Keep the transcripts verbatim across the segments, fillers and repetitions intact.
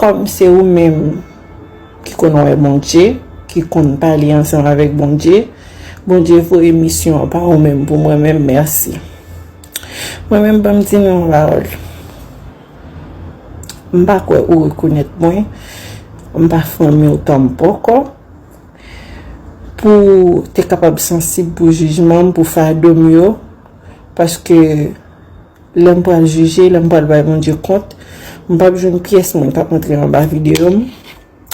Kòm se ou menm ki konn wè Bondye, ki konn pale ansanm avèk Bondye, Bondye voye misyon an pa ou menm pou mwen menm, mèsi. Mwen menm, ban m di nou yon pawòl. M pa kwè ou rekonèt mwen. M pa fanmi w tanpòkò. Pou te kapab sansib pou jijman m, pou fado m yo. Paske lè m pral jije, lè m pral bay Bondye kont, m p ap jwenn pyès moun k ap antre anba videyo m.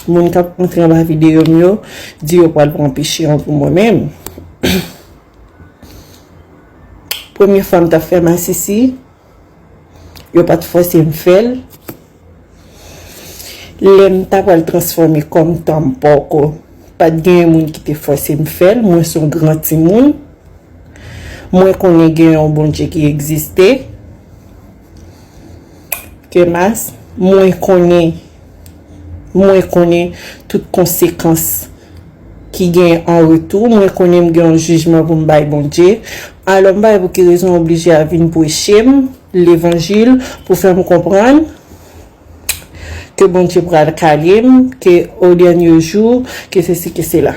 Moun k ap antre anba videyo m yo, di yo pral pran peche an pou mwen menm. Premye fwa m t ap fè masisi, yo pa t fòse m fè l. Lè m ta pral transfòme kò m tanpòkò, pa t genyen moun ki te fòse m fè l. Mwen se yon gran timoun. Mwen konnen gen yon Bondye ki egziste. Kemas, mwen konnen, mwen konnen tout konsekans ki gen an retou. Mwen konnen m gen yon jijman pou m bay Bondye. Alò, m pa wè pou ki rezon oblije a vin preche m levanjil pou fè m konprann ke Bondye pral kale m, ke o dènye jou, ke sesi, ke sela.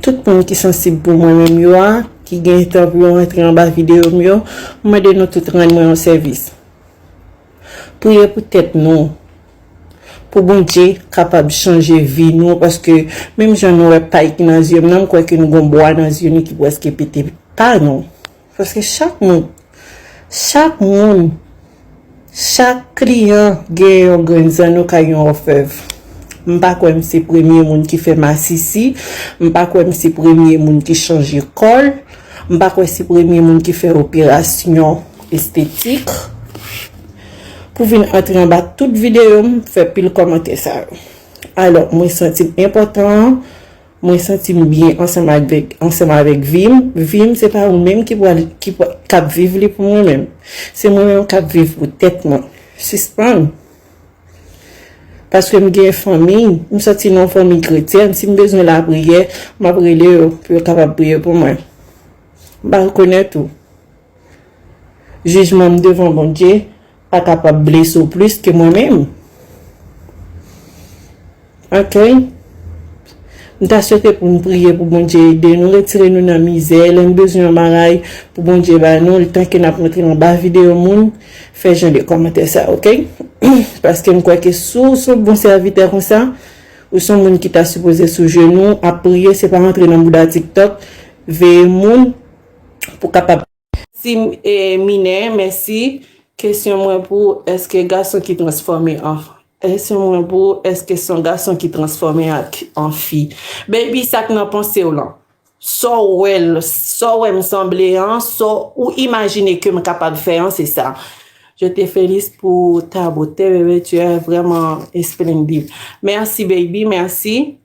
Tout moun ki sansib pou mwen menm yo a, ki gen tan pou yo rantre anba videyo m yo, m mande nou tout rann mwen yon sèvis. Priye pou tèt nou, pou Bondye kapab chanje vi nou, paske menm jan nou wè pay ki nan zye m nan, m kwè ke nou gon bwa nan zye nou ki prèske pete pa nou. Paske chak moun, chak moun, chak kliyan gen yon grenn zanno kay yon òfèv. M pa kwè m se premye moun ki fè masisi, m pa kwè m se premye moun ki chanje kò l, m pa kwè se premye moun ki fè operasyon estetik pou vin antre anba tout videyo m, fè pil kòmantè sa yo. Alò, mwen santi m enpòtan, mwen santi m byen ansanm avèk, ansanm avèk vi m. Vi m, se pa ou menm ki pral, ki pral, k ap viv li pou mwen menm. Se mwen menm k ap viv pou tèt mwen. Sispann. Paske m gen fanmi, m soti nan yon fanmi kretyèn. Si m bezwen lapriyè, m ap rele yo pou yo kapab priye pou mwen. M pa rekonèt ou. Jijman m devan Bondye pa kapab blese w plis ke mwen menm. Oke? M ta swete pou n priye pou Bondye ede nou, retire nou nan mizè. Lè n bezwen yon bagay pou Bondye ba nou, letan ke n ap rantre anba videyo moun, fè jan de kòmantè sa, oke? Paske m kwè ke si w se yon bon sèvitè konsa, ou se yon moun ki ta sipoze sou jenou, ap priye, se pa rantre nan bouda TikTok, veye moun pou kapab Sim, e, Minè, mèsi. Kesyon mwen pou ou, èske gason ki transfòme an, kesyon mwen pou ou, èske se yon gason ki transfòme ak, an fi? Baby, sa k nan panse w lan? Sa w wè l, sa w wè m sanble an, sa w imajine ke m kapab fè an, se sa. Je te félicite pour ta beauté, bébé, tu es vraiment splendide. Merci, baby, merci.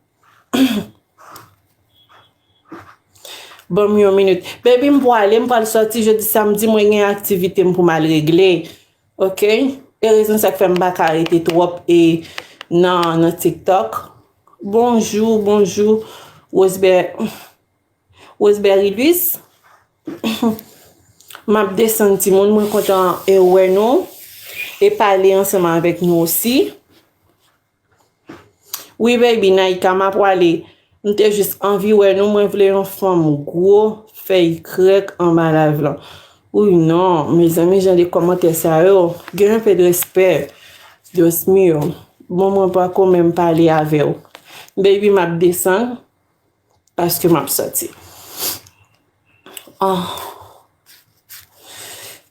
Ban m yon minit. Baby, m pwale, m pral sòti jodi samdi, mwen gen aktivite m pou m al regle. Oke? E rezon sa k fè m pa ka rete twòp e nan, nan TikTok. Bonjou, bonjou, Roseber-, Roseberry Luis. M ap desann timoun, mwen kontan e wè nou e pale ansanm avèk nou osi. Wi, baby, Naika, m ap pwale. M te jis anvi wè nou, mwen vle yon fanm gwo, fèy krèk anba live lan. Wi, non, mezanmi, jan de kòmantè sa yo, gen un peu de respect, Dios mío. Bon, mwen pako menm pale avè w. Baby, m ap desann, paske m ap sòti. Ah.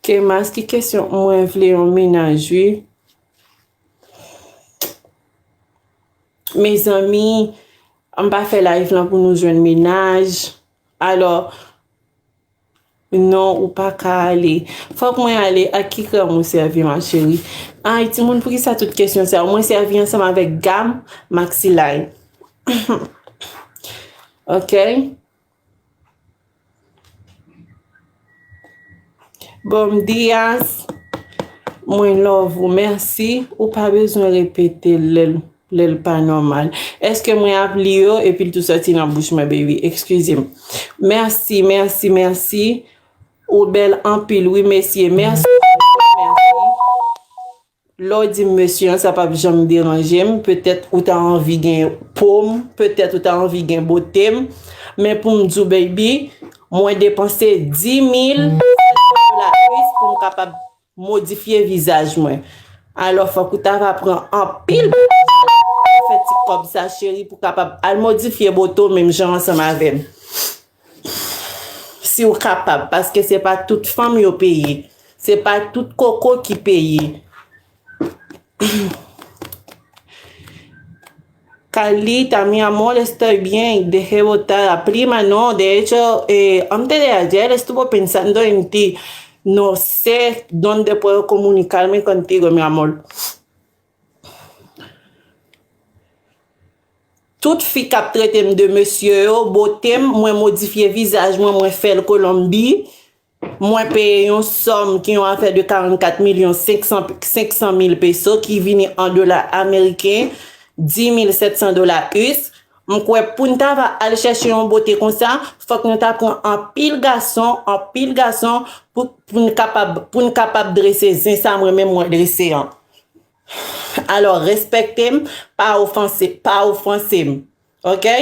Kemas, ki kesyon, mwen vle yon mennaj, wi. Mezanmi, m pa fè live lan pou nou jwenn mennaj. Alò, non, ou pa ka ale. Fòk mwen ale. Ak ki krèm ou sèvi, ma chérie? Ay, timoun, poukisa tout kesyon sa yo? Mwen sèvi ansanm avèk gam Maxi Line. Oke? Bon, Dias, mwen love ou, mèsi. Ou pa bezwen repete l lè l, lè l pa nòmal. Èske mwen ap li yo epi l tou sòti nan bouch mwen, baby? Eskize m. Mèsi, mèsi, mèsi. Ou bèl anpil, wi, mesye. Mèsi, mèsi. Lè w di m mesye an, sa p ap janm deranje m. Petèt ou ta anvi gen po m, petèt ou ta anvi gen bote m. Men pou m di w, baby, mwen depanse dis mil sèt san dola US pou m kapab modifye vizaj mwen. Alò, fòk ou ta va pran anpil pou fè ti kòb sa, cheri, pou kapab al modifye bote w menm jan ansanm avè m. Si w kapab, paske se pa tout fanm yo peye. Se pa tout koko ki peye. Carlita, mi amor, estoy bien. Deje botar la pluma, no. De hecho, eh, antes de ayer estuvo pensando en ti. No sé dónde puedo comunicarme contigo, mi amor. Tout fi k ap trete m de mesye yo, bote m, mwen modifye vizaj mwen, mwen fè l Kolonbi. Mwen peye yon sòm ki yon afè de karannkat milyon senk san, senk san mil peso, ki vini an dola ameriken, dis mil sèt san dola US. M kwè pou n ta va al chèche yon bote konsa, fòk nou ta pran anpil gason, anpil gason pou, pou n kapab, pou n kapab drese zen sa mwen menm mwen drese an. Alò, respekte m, pa ofanse, pa ofanse m. Oke?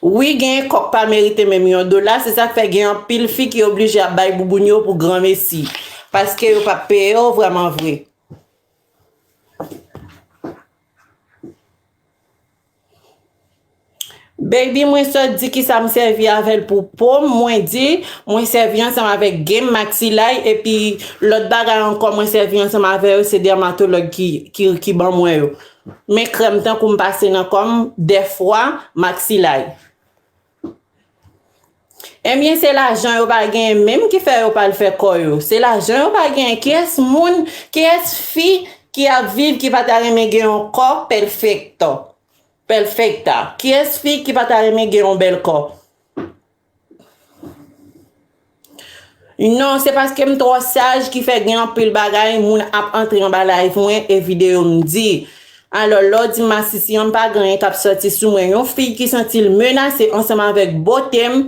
Wi, genyen kòk pa merite menm yon dola, se sa k fè gen anpil fi ki oblije ap bay bouboun yo pou granmesi, paske yo p ap peye yo vrèman vre. Baby, mwen sot di kisa m sèvi avè l pou po m, mwen di, mwen sèvi ansanm avèk Game Maxi Lay, epi lòt bagay ankò mwen sèvi ansanm avè yo, se dèmatològ ki, ki, ki ban mwen yo. Men krèm tankou m pase nan kò m, dèfwa, Maxi Lay. Ebyen, se lajan yo pa genyen menm ki fè yo pa al fè kò yo. Se lajan yo pa genyen. Kiyès moun, kiyès fi ki ap viv ki pa ta renmen gen yon kò pèfekto? Pèfekta. Kiyès fi ki pa ta renmen gen yon bèl kò? Non, se paske m twò saj ki fè gen anpil bagay moun ap antre anba live mwen e videyo m di. Alò, lè w di m masisi an, m pa gen anyen k ap sòti sou mwen. Yon fi ki santi l menase ansanm avèk bote m,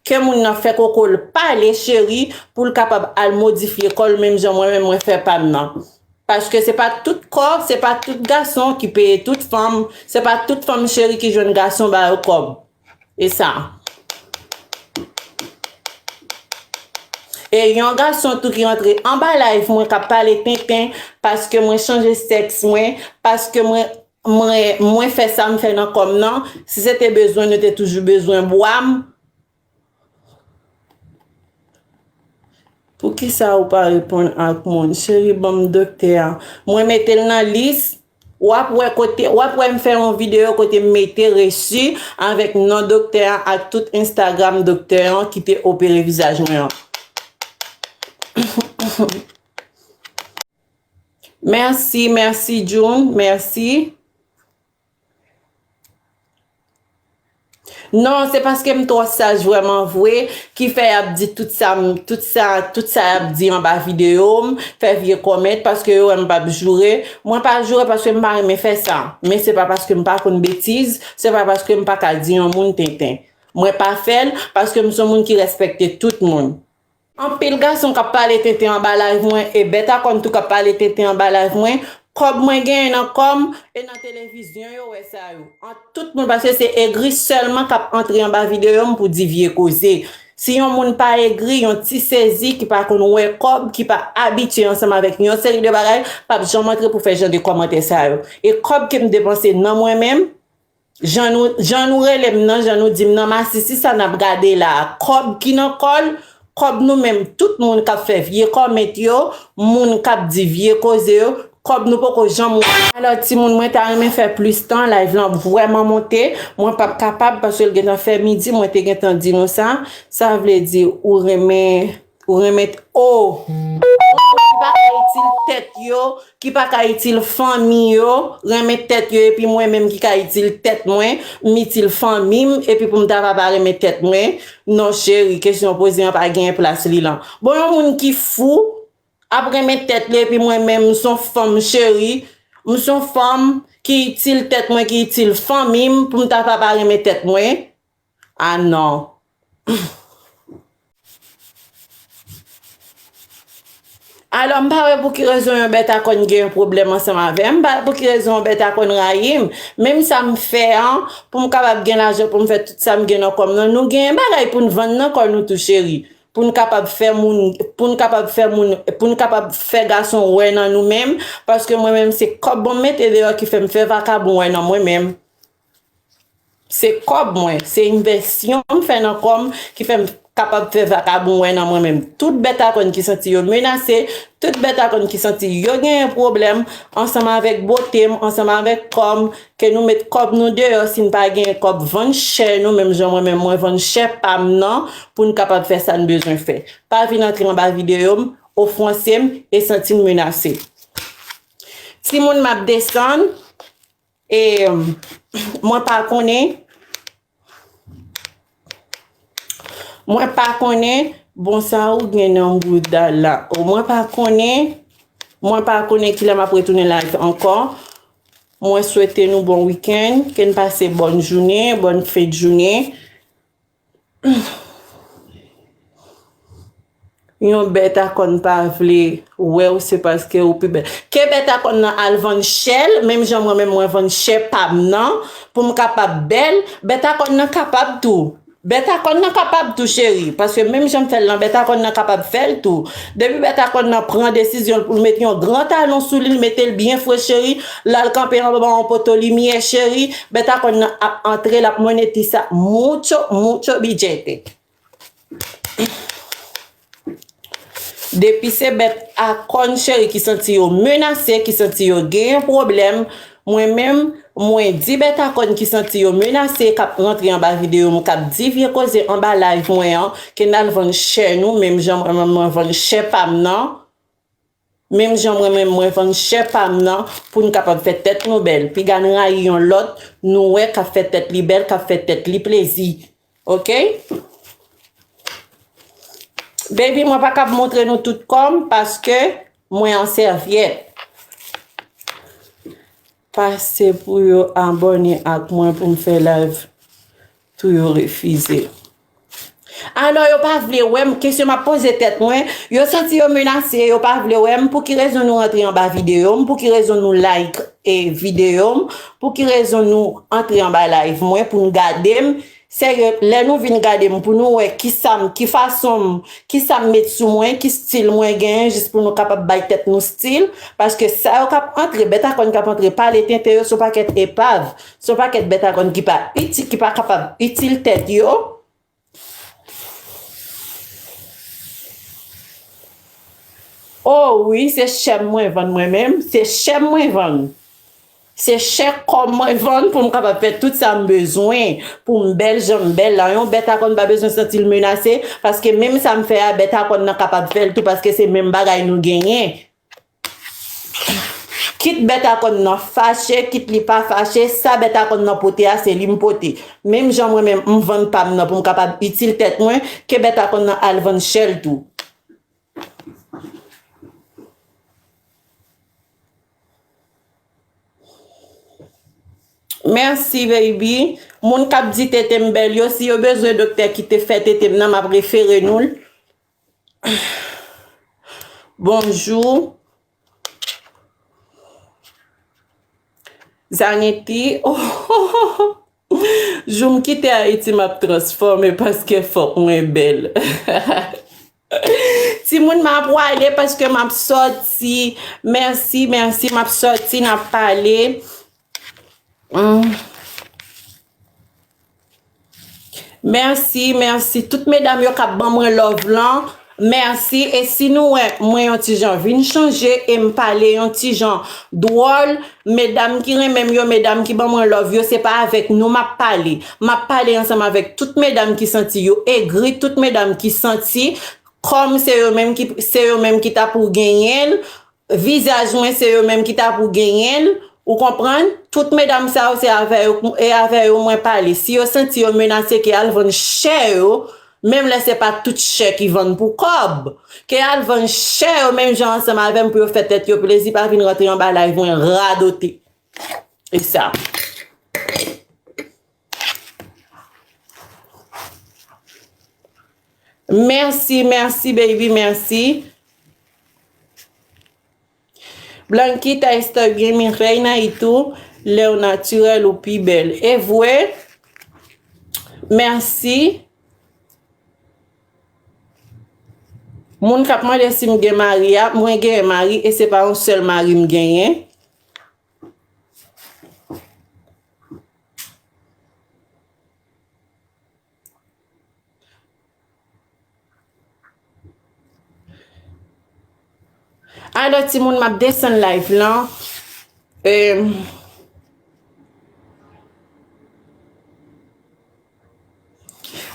ke moun nan fè koko l pale, cheri, pou l kapab al modifye kò l menm jan mwen menm mwen fè pa m nan. Paske se pa tout kò, se pa tout gason ki peye tout fanm, se pa tout fanm cheri ki jwenn gason ba yo kòb. E sa. E yon gason tou ki rantre anba live mwen k ap pale tenten paske mwen chanje sèks mwen, paske mwen, mwen, mwen fè sa m fè nan kò m nan. Si se te bezwen, nou te toujou bezwen bwa m. Poukisa ou pa reponn ak moun? Cheri, ban m doktè a. Mwen mete l nan lis. W ap wè kote, w ap wè m fè yon videyo kote m mete resi avèk non doktè a ak tout Instagram doktè an ki te opere vizaj mwen an. Mèsi, mèsi, June, mèsi. Non, se paske m twò saj vrèman vre, ki fè y ap di tout sa, m- tout sa, tout sa y ap di anba videyo m, fè vye kòmèt, paske yo wè m p ap joure. Mwen pa joure paske m pa renmen fè sa. Men se pa paske m pa konn betiz, se pa paske m pa ka di yon moun tenten. Mwen pa fè l, paske m se yon moun ki respekte tout moun. Anpil gason k ap pale tenten anba live mwen, e bèt a kòn tou k ap pale tenten anba live mwen. Kòb mwen genyen nan kò m, e nan televizyon yo wè sa yo. An tout moun, paske se egri sèlman k ap antre anba videyo m pou di vye koze. Si yon moun pa egri, yon ti sezi ki pa konn wè kòb, ki pa abitye ansanm avèk yon seri de bagay, p ap janm antre pou fè jan de kòmantè sa yo. E kòb ke m depanse nan mwen menm, jan nou, jan nou rele m nan, jan nou di m nan, masisi sa n ap gade la a, kòb ki nan kò l, kòb nou menm, tout moun k ap fè vye kòmèt yo, moun k ap di vye koze yo, kòb nou poko janm wè. Alò, timoun, mwen ta renmen fè plis tan, live lan vrèman monte, mwen p ap kapab, paske l gentan fè midi, mwen te gentan di nou sa, sa vle di ou renmen Ou renmen, oh! Moun ki pa ka itil tèt yo, ki pa ka itil fanmi yo, renmen tèt yo, epi mwen menm ki ka itil tèt mwen, m itil fanmi m, epi pou m ta va pa renmen tèt mwen. Non, cheri, kesyon poze an pa genyen plas li lan. Bon, yon moun ki fou ap renmen tèt li, epi mwen menm, m son fanm, cheri, m son fanm ki itil tèt mwen, ki itil fanmi m, pou m ta pa pa renmen tèt mwen? Ah non. Alò, m pa wè pou ki rezon yon bèt a kòn gen yon pwoblèm ansanm avè m, m pa wè pou ki rezon yon bèt a kòn rayi m. Menm sa m fè an, pou m kapab gen lajan, pou m fè tout sa m gen nan kò m nan, nou gen bagay pou n vann nan kò nou tou, cheri. Pou n kapab fè moun, pou n kapab fè moun, pou n kapab fè gason wè nan nou menm, paske mwen menm se kòb mwen mete deyò ki fè m fè vakabon wè nan mwen menm. Se kòb mwen, se envèsyon m fè nan kò m ki fè m kapab fè vakabon wè nan mwen menm. Tout bèt a kòn ki santi yo menase, tout bèt a kòn ki santi yo genyen pwoblèm, ansanm avèk bote m, ansanm avèk kò m, ke nou met kòb nou deyò, si n pa genyen kòb, vann chè nou, menm jan mwen menm mwen vann chè pa m nan, pou n kapab fè sa n bezwen fè. Pa vin antre anba videyo m, ofanse m, e santi m menase. Timoun, m ap desann. E mwen pa konnen, mwen pa konnen, bon, sa ou gen nan bouda la. O, mwen pa konnen, mwen pa konnen kilè m ap retounen live ankò. Mwen swete nou bon wikenn, ke n pase bòn jounen, bòn fen de jounen. Yon bèt a kòn pa vle wè w, se paske ou pi bèl. Ke bèt a kòn nan al vann chè l, menm jan mwen menm mwen vann chè pa m nan, pou m kapab bèl, bèt a kòn nan kapab tou. Bèt a kòn nan kapab tou, cheri, paske menm jan m fè l lan, bèt a kòn nan kapab fè l tou. Depi bèt a kòn nan pran desizyon l pou l met yon gran talon sou li, l mete l byen fre, cheri, l al kanpe anba yon poto limyè, cheri, bèt a kòn nan ap antre, l ap mennen ti sa mucho, mucho billete. Depi se bèt a kòn, cheri, ki santi yo menase, ki santi yo genyen pwoblèm, mwen menm, mwen di bèt a kòn ki santi yo menase, k ap rantre anba videyo m, k ap di vye koze anba live mwen an, ke n al vann chè nou, menm jan mwen, mwen, mwen vann chè pa m nan. Menm jan mwen menm mwen vann chè pa m nan pou n kapab fè tèt nou bèl. Piga n rayi yon lòt, nou wè k ap fè tèt li bèl, k ap fè tèt li plezi. Oke? Baby, mwen pa kab montre nou tout kò m paske mwen an sèvyèt. Pase pou yo abòne ak mwen pou m fè live tou yo refize. Alò, yo pa vle wè m, kesyon m ap poze tèt mwen, yo santi yo menase, yo pa vle wè m, pou ki rezon nou rantre anba videyo m, pou ki rezon nou like e videyo m, pou ki rezon nou antre anba live mwen pou n gade m, serye, lè nou vin gade m pou nou wè kisa m, ki fason m, kisa m met sou mwen, ki stil mwen genyen, jis pou nou kapab bay tèt nou stil, paske sa yo k ap antre, bèt a kòn k ap antre, pale tenten yo, se yon pakèt epav, se yon pakèt bèt a kòn ki pa iti-, ki pa kapab itil tèt yo. O wi, se chè m mwen vann mwen menm, se chè m mwen vann. Se chè kò m mwen vann pou m kapab fè tout sa m bezwen, pou m bèl jan m bèl la. Yon bèt a kòn pa bezwen santi l menase, paske menm sa m fè a, bèt a kòn nan kapab fè l tou, paske se menm bagay nou genyen. Kit bèt a kòn nan fache, kit li pa fache, sa bèt a kòn nan pote a, se li m pote. Menm jan mwen menm, m vann pa m nan pou m kapab itil tèt mwen, ke bèt a kòn nan al vann chè l tou. Mèsi, baby. Moun k ap di tete m bèl yo, si yo bezwen doktè ki te fè tete m nan, m ap refere nou l. Bonjou. Zaneti. Jou m kite Ayiti, m ap transfòme paske fòk mwen bèl. Timoun, m ap wale paske m ap sòti. Mèsi, mèsi, m ap sòti, n ap pale. Hmm. Mèsi, mèsi. Tout medam yo k ap ban mwen love lan, mèsi. E si nou wè mwen yon ti jan vin chanje e m pale yon ti jan dwòl, medam ki renmen m yo, medam ki ban mwen love yo, se pa avèk nou m ap pale. M ap pale ansanm avèk tout medam ki santi yo egri, tout medam ki santi kòm se yo menm ki, se yo menm ki ta pou genyen l, vizaj mwen se yo menm ki ta pou genyen l, ou konprann? Tout medam sa yo, se avè yo, e avè yo mwen pale. Si yo santi yo menase, ke al vann chè yo, menm lè se pa tout chè ki vann pou kòb. Ke al vann chè yo, menm jan ansanm avè m pou yo fè tèt yo plezi, pa vin rantre anba live mwen radote. E sa. Mèsi, mèsi, baby, mèsi. Blanquita, está bien, mi reina, y tú, lè w natirèl ou pi bèl. E vre? Mèsi. Moun k ap mande si m gen mari a, mwen genyen mari e se pa yon sèl mari m genyen. Alò, timoun, m ap desann live lan. Em,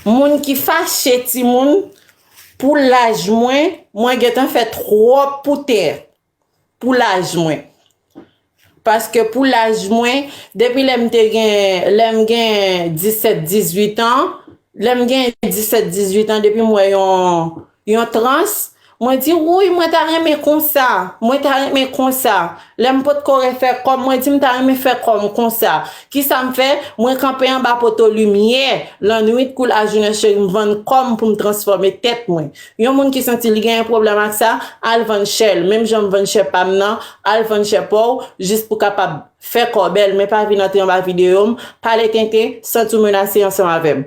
moun ki fache, timoun, pou laj mwen, mwen gentan fè twòp pou tè. Pou laj mwen. Paske pou laj mwen, depi lè m te gen, lè m gen disèt, dizuit an, lè m gen disèt, dizuit an, depi m wè yon, yon trans, mwen di, "Wouy, mwen ta renmen konsa, mwen ta renmen konsa." Lè m potko refè kò m, mwen di, "M ta renmen fè kò m konsa." Kisa m fè? Mwen kanpe anba poto limyè, lannwit kou lajounen, cheri, m vann kò m pou m transfòme tèt mwen. Yon moun ki santi li genyen pwoblèm ak sa, al vann chè l. Menm jan m vann chè pa m nan, al vann chè pa w, jis pou kapab fè kò w bèl, men pa vin antre anba videyo m, pale tenten, santi w menase ansanm avè m.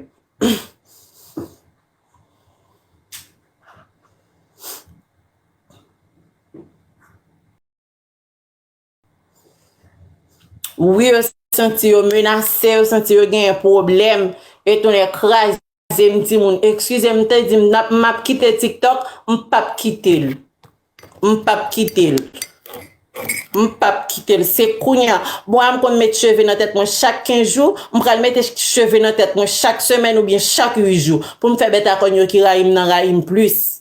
Wi, yo santi yo menase, yo santi yo genyen pwoblèm. E tonnè kraze m, timoun. Eskize m, te di m, m ap, m ap kite TikTok, m p ap kite l. M p ap kite l. M p ap kite l. Se kounye a. Bon, a m konn met cheve nan tèt mwen chak kenz jou, m pral mete cheve nan tèt mwen chak semèn oubyen chak uit jou. Pou m fè bèt a kòn yo ki rayi m nan rayi m plis.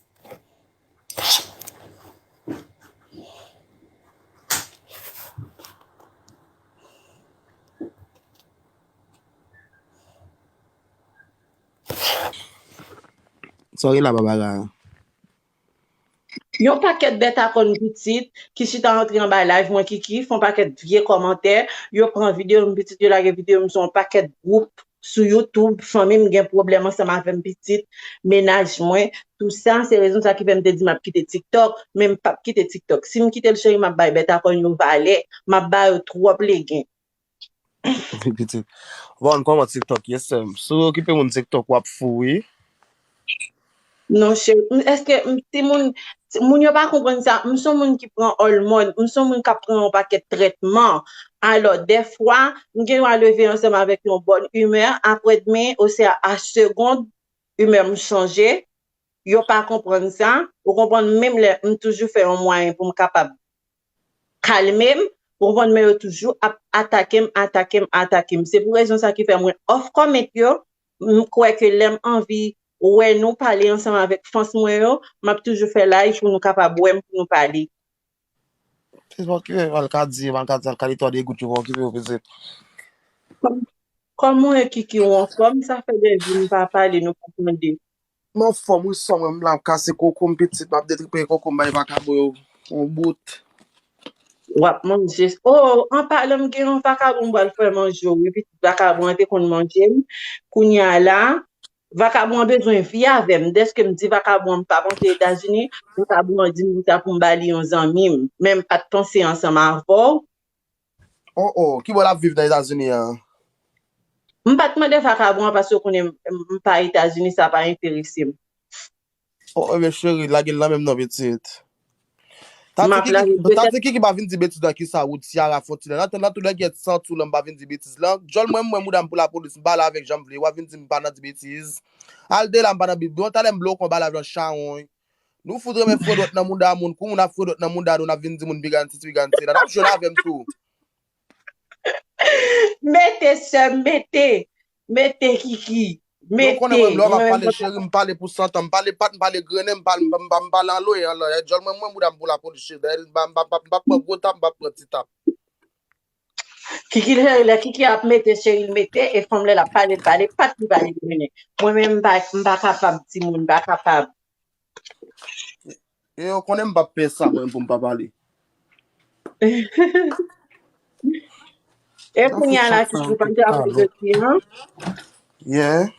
Sa w gen la, Babara? Yon pakèt bèt a kòn pitit ki chita antre anba live mwen, Kiki, fè yon pakèt vye kòmantè, yo pran videyo m pitit, yo lage videyo m sou yon pakèt gwoup sou YouTube, fanmi m gen pwoblèm ansanm avè m pitit, menaj mwen, tou sa, se rezon sa ki fè m te di m ap kite TikTok, men m p ap kite TikTok. Si m kite l, cheri, m ap bay bèt a kòn yo valè, m ap ba yo twòp legen. Pitit. Bon, kòman TikTok ye, sè m? Si w okipe moun TikTok, w ap fou, wi. Non, cheri. M, èske m, timoun, moun yo pa konprann sa. M se yon moun ki pran òmòn. M se yon moun k ap pran yon pakèt trètman. Alò, dèfwa, m gen dwa leve ansanm avèk yon bòn imè. Aprè demen, oswa a segond, imè m chanje. Yo pa konprann sa. Ou konprann, menm lè m toujou fè yon mwayen pou m kapab kalme m, ou konprann, men yo toujou ap atake m, atake m, atake m. Se pou rezon sa ki fè mwen off comment yo, m kwè ke lè m anvi wè nou pale ansanm avèk fans mwen yo, m ap toujou fè live pou nou kapab wè m, pou nou pale. Se pa okipe, al ka di, al ka di, al ka netwaye degout yo, pa okipe yo, pitit. Kòm, kòman e Kiki ou anfòm? Sa fè de jou nou pa pale, nou pa tande. M anfòm wi, sè mwen, m la, m kase koko m pitit, m ap detripe koko m, bay vakabon yo yon bout. W ap manje. Oh, an palan, m gen yon vakabon m pral fè manje w wi, pitit, vakabon an te konn manje m. Kounye a la, vakabon an bezwen vi avè m. Dèske m di vakabon an m pa panse Etazini, vakabon an di m sa pou m ba li yon zanmi m. Men m pa t panse ansanm avè w. Oh, oh, ki bò l ap viv nan Etazini an? M pa t mande vakabon an paske w konnen m, m, m pa Etazini, sa pa enterese m. Oh, oh, men cheri, lage l nan men m non, pitit. M ap lage l. Tati Kiki pa vin di betiz nan kisa wout Ciara Fontenay. Nan, nan tout lè gyèt santi w lan, m pa vin di betiz lan. Djòl mwen, mwen, mouda m pou lapolis, m pale avèk jan m vle. W ap vin di m pa nan di betiz. Al de la, m pa nan bib. Bon, talè m bloke w, m pale avèk chawony. Nou fout renmen fredòt nan mouda moun. Kou moun ap fredòt nan mouda nou, n ap vin di moun piganti, piganti la. N ap jwenn avè m tou. Mete, sè m, mete. Mete, Kiki. Mete. Yo konnen mwen, lè m ap pale cheri, m pale pou santan, m pale pat, m pale grennen, m pale, m, m, m pale anlwe, anlwe. Djòl mwen, mwen, mouda m pou lapolis, cheri. M pa, m pa, m pa, m pa pran gwo tap, m pa pran ti tap. Kiki, lè, lè Kiki ap mete, cheri, l mete, e fanm lè l ap pale, l pale pat, li pale grennen. Mwen menm, m pa, m pa kapab, timoun, m pa kapab. E yo konnen m p ap pè sa, mwen, pou m pa pale. E kounye a la, Kiki, ou pral travay jodi an? Yeah.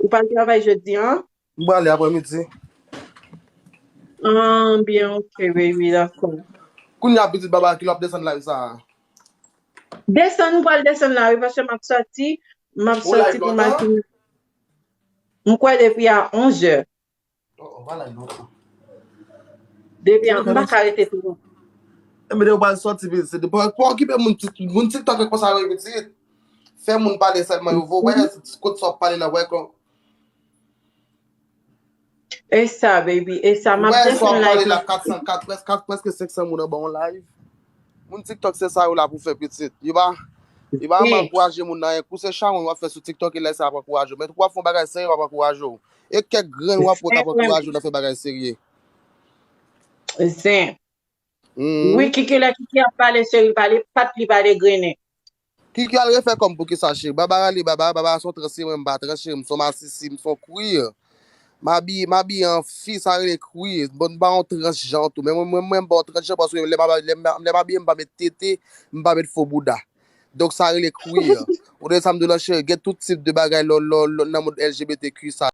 Ou pral travay jodi an? M prale aprèmidi. Ah, byen, ok, baby, dakò. Kounye a, pitit baba ki l ap desann live sa a. Desann, m pral desann la, wi, paske m ap sòti, m ap sòti pou m al fini. M kwè depi a onz è. Oh, oh, pa live lontan. Depi a, m pa ka rete tou lontan. Ebyen, ou pral sòti, pitit. Pa, pa okipe moun, moun TikTok konsa yo, pitit. Fè moun pale sèlman, yo vo, wè, kote sa w ap pale la, wè, kon, E sa, baby, e sa, m ap desann live la. Kat san, kat, près-, kat, prèske senk san moun anba yon live. Moun TikTok, se sa yo la pou fè, pitit. Yo pa, yo pa ankouraje moun nan anyen. Kou se chawony w ap fè sou TikTok, e lè sa ap ankouraje w. Men w ap fè yon bagay serye, w ap ankouraje w. E kèk grenn w ap wè k ap ankouraje w nan fè bagay serye. Zen. Wi, Kiki, lè Kiki ap pale, cheri, pale, pa t li pale grennen. Kiki al refè kòm poukisa, cheri? Barbara li, Barbara, Barbara se yon trans, mwen m pa trans, cheri, m se yon masisi, m se yon queer. M abiye, m abiye an fi, sa rele queer. Bon, m pa yon transjan tou, men mwen, mwen, mwen m pa yon transjan paske lè m aba-, lè m, lè m abiye, m pa met tete, m pa met fo bouda. Donk, sa rele queer. Ou tande sa m di w lan, cheri, gen tout tip de bagay lò, lò, lò, nan mond L G B T Q sa.